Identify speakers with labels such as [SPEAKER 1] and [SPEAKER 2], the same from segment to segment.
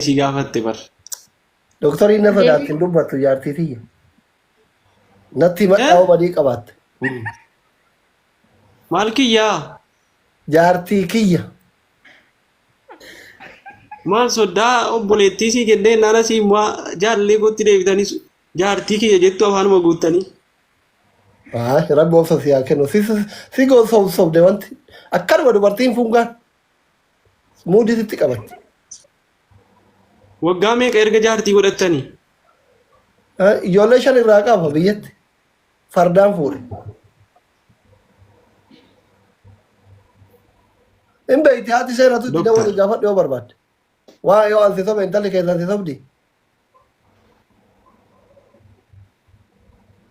[SPEAKER 1] si gaafatte bar.
[SPEAKER 2] Doktoriin na sodaatti
[SPEAKER 3] Deebii
[SPEAKER 2] hin dubbattu jaartii tiyya. Natti
[SPEAKER 1] Eh?
[SPEAKER 2] himadhaa badii qabaatte.
[SPEAKER 1] Maal kiyyaa?
[SPEAKER 2] Jaartii kiyya.
[SPEAKER 1] Maal soddaa obboleettii sii kennee nana sii immoo jaalallee kootti deebitanii jaartii kiyya jettu afaanuma guuttanii.
[SPEAKER 2] Ah, Rabbi obsa si haa kennu. Si si sobde wanti. Akkanuma dubartiin fungaan muudii sitti qabatti.
[SPEAKER 1] Waggaa meeqa erga jaartii godhattanii?
[SPEAKER 2] Ah, Ijoollee shan irraa qaba biyyatti. Fardaan fuudhe. Hin beekti haati seeratu itti
[SPEAKER 1] Doktar.
[SPEAKER 2] dawwali gaafadhu yoo barbaadde. Waa yoo ansi sobe intalli keessan si sobdi.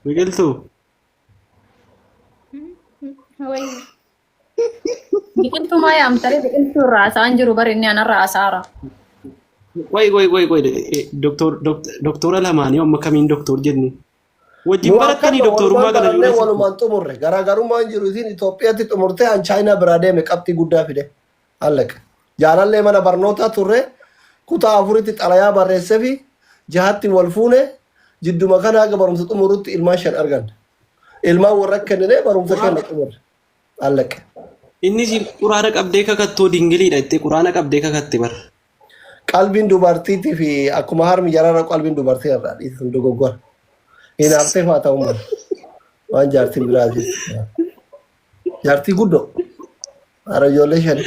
[SPEAKER 1] Biqiltuu.
[SPEAKER 3] Wayii.
[SPEAKER 4] Biqiltuu maa yaamtare biqiltuu irraa haasa'aan jiru bari inni anarraa haasa'aara.
[SPEAKER 1] Qoy qoy qoy qoy doktor doktora lamaanii amma kamiin doktor jenni? Wajjin
[SPEAKER 2] Nu
[SPEAKER 1] barattanii
[SPEAKER 2] akkanuma
[SPEAKER 1] doktorummaa
[SPEAKER 2] walumaan
[SPEAKER 1] kana
[SPEAKER 2] barannee
[SPEAKER 1] ijoollee
[SPEAKER 2] walumaan xumurre. Garaagarummaan jiru isiin Itoophiyaatti xumurtee an Chaayinaa biraa deeme qabxii guddaa fide. Allaq. Jaalallee mana barnootaa turre kutaa afuritti xalayaa barreessee fi jahatti wal fuune jidduma kana haga barumsa xumurutti ilmaan shan arganne. Ilmaan warra kennine barumsa kenna xumurre. Allaq.
[SPEAKER 1] Inni si quraana qabdee kakattoo dingiliidha jettee quraana qabdee kakatte bar.
[SPEAKER 2] Qalbiin dubartiitii fi akkuma harmi jaraara qalbiin dubartii irraa dhiisuun dogoggora. Hinaaftee faa ta'uu mala. Waan jaartiin biraa jirtu. Jaartii guddoo. Haara ijoollee shani.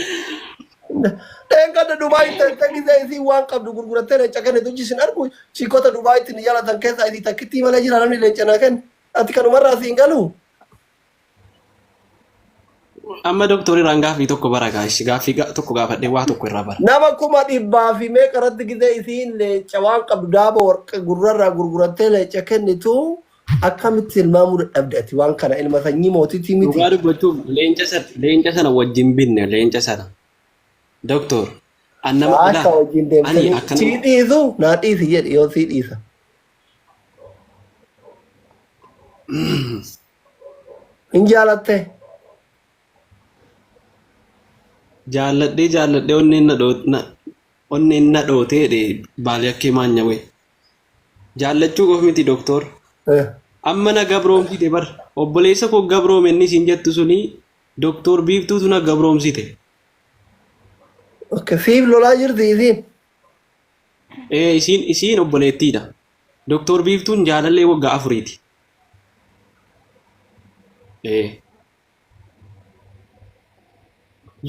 [SPEAKER 2] Dheengadda Dubaay teessee gisee isiin waan qabdu gurgurattee leenca kennitu iji isin argu chiikota Dubaayitti ni jaalatan keessaa isii takkittii malee jira namni leenca naa kennu. Ati kanumarraa siin galu.
[SPEAKER 1] Amma doktor irraan gaaffii tokko bara gaashi gaaffii tokko gaafadhee waa tokko irraa bara.
[SPEAKER 2] Nama 500,000 meeqa irratti gisee isiin leenca waan qabdu daaba warqee gurrarraa gurgurattee leenca kennitu akkamitti tilmaamuu dadhabde ati waan kana ilma sanyii mootitii miti.
[SPEAKER 1] Dhugaa dubbachuuf leenca sana wajjin binne leenca sana. Doktor an nama
[SPEAKER 2] Akka
[SPEAKER 1] ilaa
[SPEAKER 2] wajjin
[SPEAKER 1] ani
[SPEAKER 2] deemtanii
[SPEAKER 1] akka
[SPEAKER 2] sii
[SPEAKER 1] nama
[SPEAKER 2] dhiisu naa dhiisi jedhi yoo sii dhiisa. Hin jaalatte?
[SPEAKER 1] Jaalladhee jaalladhee onneen na dhoo- na- onneen na dhootee jedhe baali akkee maanyawee. Jaallachuu qofa miti doktor. Amma na gabroomsite bar. Obboleessa koo gabroome inni isin jettu suni doktor Biiftuutu na gabroomsite.
[SPEAKER 2] Okay, siif lolaa jirti isiin.
[SPEAKER 1] Ee isiin obboleettiidha. Doktor Biiftuun jaalallee waggaa afuriiti. Ee.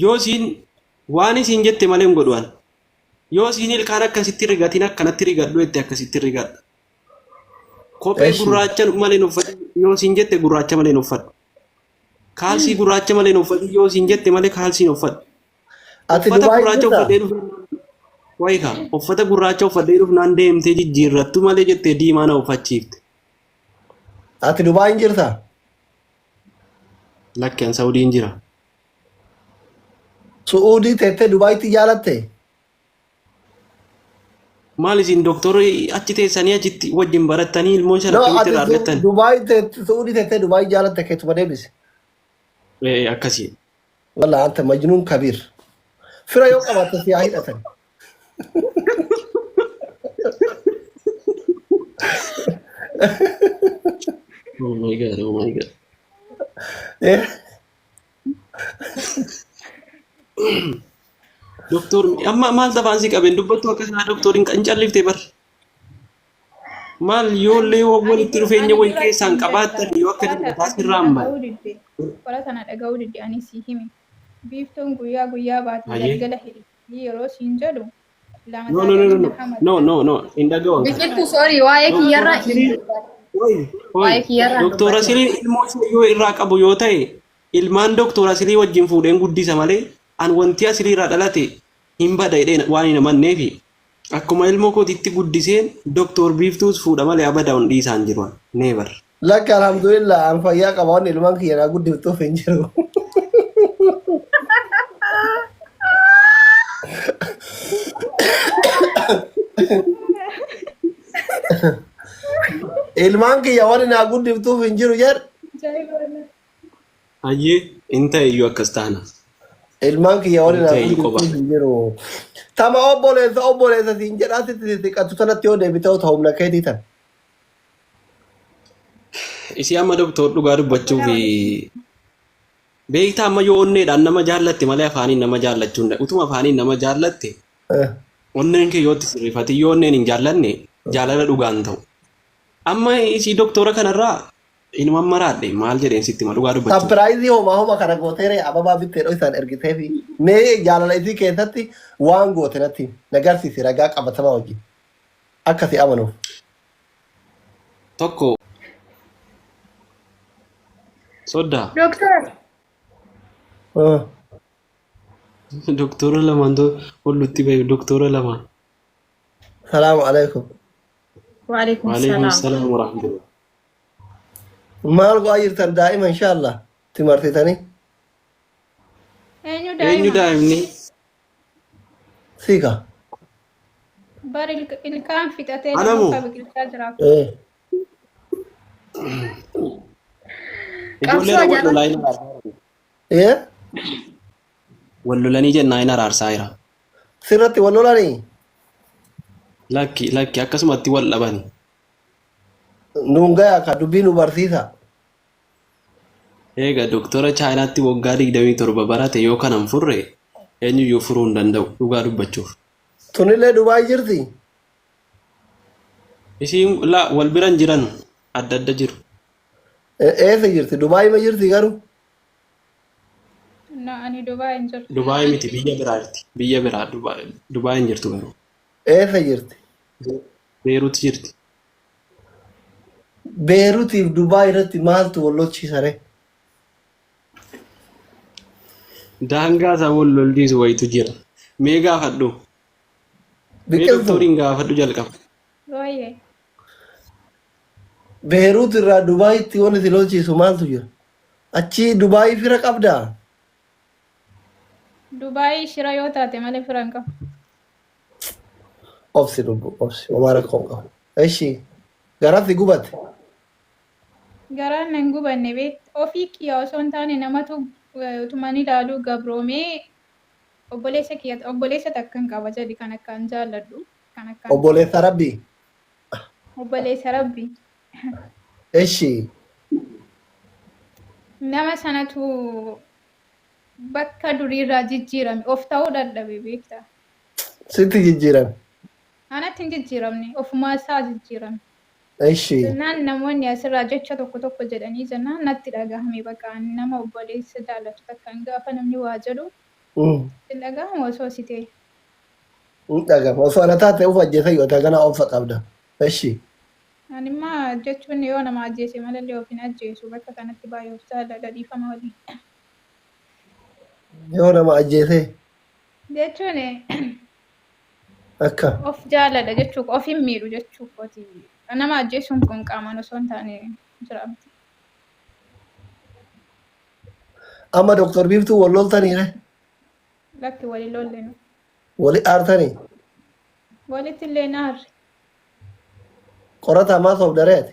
[SPEAKER 1] Yoo isiin waan isiin jette malee hin godhu an. Yoo isiin ilkaan akkasitti rigatin akkanatti rigadhu jette akkasitti rigadha. Kophee
[SPEAKER 2] Eshi.
[SPEAKER 1] gurraacha malee hin uffatin yoo isiin jette gurraacha malee hin uffadhu. Kaalsii gurraacha malee hin uffatin yoo isiin jette malee kaalsii hin uffadhu.
[SPEAKER 2] Ati
[SPEAKER 1] Uffata
[SPEAKER 2] Dubaay
[SPEAKER 1] gurraacha
[SPEAKER 2] jirtaa?
[SPEAKER 1] uffadhee dhufee wayika uffata gurraacha uffadhee dhufnaan deemtee jijjiirrattu malee jettee diimaa na uffachiifte.
[SPEAKER 2] Ati Dubaay hin jirtaa?
[SPEAKER 1] Lakki an Saudiin jira.
[SPEAKER 2] Su'uudii teettee Dubaayitti jaalatte?
[SPEAKER 1] Maal isin doktorri achi teessanii achitti wajjin barattanii ilmoo sana
[SPEAKER 2] No,
[SPEAKER 1] akkamitti
[SPEAKER 2] ati
[SPEAKER 1] irraa argattan?
[SPEAKER 2] Dubaay teettee Su'uudii teettee Dubaay jaalatte keetuma deebise.
[SPEAKER 1] Ee akkasii.
[SPEAKER 2] Wallah anta majnuun kabiir. Fira yoo qabaatte si haa hidhatan.
[SPEAKER 1] Oh my god, oh my god. Doktor amma maal tafaan si qabeen dubbattu akka isaa doktor hin callifte bar. Maal yoollee
[SPEAKER 3] Ani
[SPEAKER 1] walitti
[SPEAKER 3] dur
[SPEAKER 1] dhufeenya
[SPEAKER 3] ani
[SPEAKER 1] wayii
[SPEAKER 3] dura
[SPEAKER 1] keessaan
[SPEAKER 3] siin jedhe
[SPEAKER 1] qabaattan
[SPEAKER 3] bar
[SPEAKER 1] yoo akka
[SPEAKER 3] qola
[SPEAKER 1] dibataa
[SPEAKER 3] ana
[SPEAKER 1] sirraa hin
[SPEAKER 3] dhaga'uu
[SPEAKER 1] baane.
[SPEAKER 3] didde qola tana dhaga'uu didde ani sii hime biiftuun guyyaa guyyaa baati
[SPEAKER 1] Hayyee.
[SPEAKER 3] galgala hidhi yeroo siin jedhu lama
[SPEAKER 1] No no no no
[SPEAKER 3] taatanii
[SPEAKER 1] no
[SPEAKER 3] na
[SPEAKER 1] no
[SPEAKER 3] hamattan
[SPEAKER 1] no no hin dhaga'u an kana.
[SPEAKER 4] Biqiltuu sorry waa'ee
[SPEAKER 1] Doktor
[SPEAKER 4] kiyyarraa hin
[SPEAKER 1] Asiliin
[SPEAKER 4] dubbatin.
[SPEAKER 1] Oi, oi.
[SPEAKER 4] Waa'ee kiyyarraa hin
[SPEAKER 1] Doktor
[SPEAKER 4] dubbatin.
[SPEAKER 1] Asiliin ilmoo ishee yoo irraa qabu yoo ta'e ilmaan Doktor Asilii wajjin fuudheen guddisa malee an wanti Asilii irraa dhalate hin bada jedhee waan hin amanneefi Akkuma ilmoo kootiitti guddiseen Doktoor Biiftuus fuudha malee abada on dhiisaan jiru an. Never.
[SPEAKER 2] Lakki alhamdulillah an fayyaa qaba wanni ilmaan kiyya naa guddiftuuf hin jiru. Ilmaan kiyya wanni naa guddiftuuf hin jiru jedh.
[SPEAKER 3] Ajaa'iba wallah.
[SPEAKER 1] Hayyee hin ta'e iyyuu akkas taana.
[SPEAKER 2] Ilmaan kiyya waliin haa
[SPEAKER 1] Ta'e qoba.
[SPEAKER 2] guddiftuu hin jiru. Tama obboleessa obboleessa siin jedhaa sitti xixiqqattu sanatti yoo deebite ta'u humna keetii tan.
[SPEAKER 1] Isii amma doktor dhugaa dubbachuu fi beektaa amma yoo onneedhaan nama jaallatte malee afaaniin nama jaallachuu hin utuma afaaniin nama jaallatte onneen kee yoo itti sirriifate yoo onneen hin jaallanne jaalala dhugaan ta'u. Amma isii doktora kanarraa inuma maraadhe maal jedheen sitti hima dhugaa dubbachuuf.
[SPEAKER 2] Surprise homaa homa kana gooteere ababaa bittee isaan ergitee fi mee jaalala isii keessatti waan goote natti nagarsiisi ragaa qabatamaa wajjin akka si amanuuf.
[SPEAKER 1] Tokko soddaa
[SPEAKER 3] Dooktar.
[SPEAKER 1] Doktora lamaan hollutti bahe doktora lamaan.
[SPEAKER 2] Salaamu alaikum.
[SPEAKER 4] Waalaikum
[SPEAKER 1] Waalaikum
[SPEAKER 4] salaam.
[SPEAKER 1] salaam wa rahmatullah.
[SPEAKER 2] Maal go'aa jirtan daa'ima inshallah timartitanii
[SPEAKER 3] Eenyu
[SPEAKER 1] Eenyu
[SPEAKER 3] daa'ima?
[SPEAKER 1] daa'imni?
[SPEAKER 2] siika.
[SPEAKER 3] Bar ilkaan fixatee
[SPEAKER 1] Anamoo?
[SPEAKER 3] lammaffaa biqilchaa jira.
[SPEAKER 1] Ijoolleen
[SPEAKER 4] Qabsoo
[SPEAKER 1] wal lolaa hin araarsaa jiru.
[SPEAKER 2] Eh?
[SPEAKER 1] Wal lolanii jennaa hin araarsaa jira.
[SPEAKER 2] Sirratti wal lolanii
[SPEAKER 1] Lakki lakki akkasumatti wal dhabani.
[SPEAKER 2] Nuun gayaa ka dubbii nu barsiisa.
[SPEAKER 1] Eega doktora Chaayinaatti waggaa 27 barate yoo kanan furre eenyuyyuu furuu hin danda'u dhugaa dubbachuuf.
[SPEAKER 2] Tunillee Dubaay jirti.
[SPEAKER 1] Isiin la wal bira hin jiran adda adda jiru.
[SPEAKER 2] Eessa jirti? Dubaay ma jirti garuu?
[SPEAKER 3] No, ani Dubaay hin jiru.
[SPEAKER 1] Dubaay miti biyya biraa jirti. Biyya biraa Dubaay Dubaay hin jirtu garuu.
[SPEAKER 2] Eessa jirti?
[SPEAKER 1] Beerut jirti.
[SPEAKER 2] Beerutiif Dubaay irratti maaltu wal lolchiisa ree?
[SPEAKER 1] Daangaa isaa wal lolchiisu wayitu jira. Mee gaafadhu. Mee
[SPEAKER 2] Biqiltuu.
[SPEAKER 1] doktoriin gaafadhu jalqaba.
[SPEAKER 3] Waayee.
[SPEAKER 2] Beerut irraa Dubaayitti wanti si lolchiisu maaltu jira? Achi Dubaay fira qabdaa?
[SPEAKER 3] Dubaay shira yoo taate malee fira hin qabu.
[SPEAKER 2] Obsi lubbu obsi homaa rakkoo hin qabu. Eshi garatti gubate.
[SPEAKER 3] Garaan nan gubanne beekt ofii kiyya osoo hin taane namatu utuman ilaaluu gabroomee obboleessa kiyya obboleessa takka hin qaba jedhi kan akkaan jaalladhu kan akkaan
[SPEAKER 2] Obboleessa Rabbii.
[SPEAKER 3] Obboleessa Rabbi.
[SPEAKER 2] Eshi.
[SPEAKER 3] Nama sanatu bakka duriirraa jijjiirame of ta'uu dadhabe beektaa.
[SPEAKER 2] Sitti jijjiirame.
[SPEAKER 3] Anatti hin jijjiiramne ofumaa isaa jijjiirame.
[SPEAKER 2] Eshi.
[SPEAKER 3] Jennaan namoonni asirraa jecha tokko tokko jedhanii jennaan natti dhagahame bakka ani nama obboleessa jaallatu takkaan gaafa namni waa jedhu hin dhagahamu osoo si ta'e.
[SPEAKER 2] Hin dhagama. Osoo ana taate of ajjeesa yoo ta'e ganaa obsa qabda. Eshi.
[SPEAKER 3] Ani immoo jechuun yoo nama ajjeese malallee of hin ajjeesu bakka kanatti baay'ee of jaalladha dhiifama waliin.
[SPEAKER 2] Yoo nama ajjeese
[SPEAKER 3] Jechuun
[SPEAKER 2] akka.
[SPEAKER 3] Of jaalladha jechuun of hin miidhu jechuu kooti. Nama ajjeesuun kun qaamaan osoo hin taane jira miti.
[SPEAKER 2] Amma Doktor Biiftuu wal loltanii re?
[SPEAKER 3] Lakki wali lollenu.
[SPEAKER 2] Wali aartanii?
[SPEAKER 3] Walitti illee naarri.
[SPEAKER 2] Qorataa maa sobda reeti?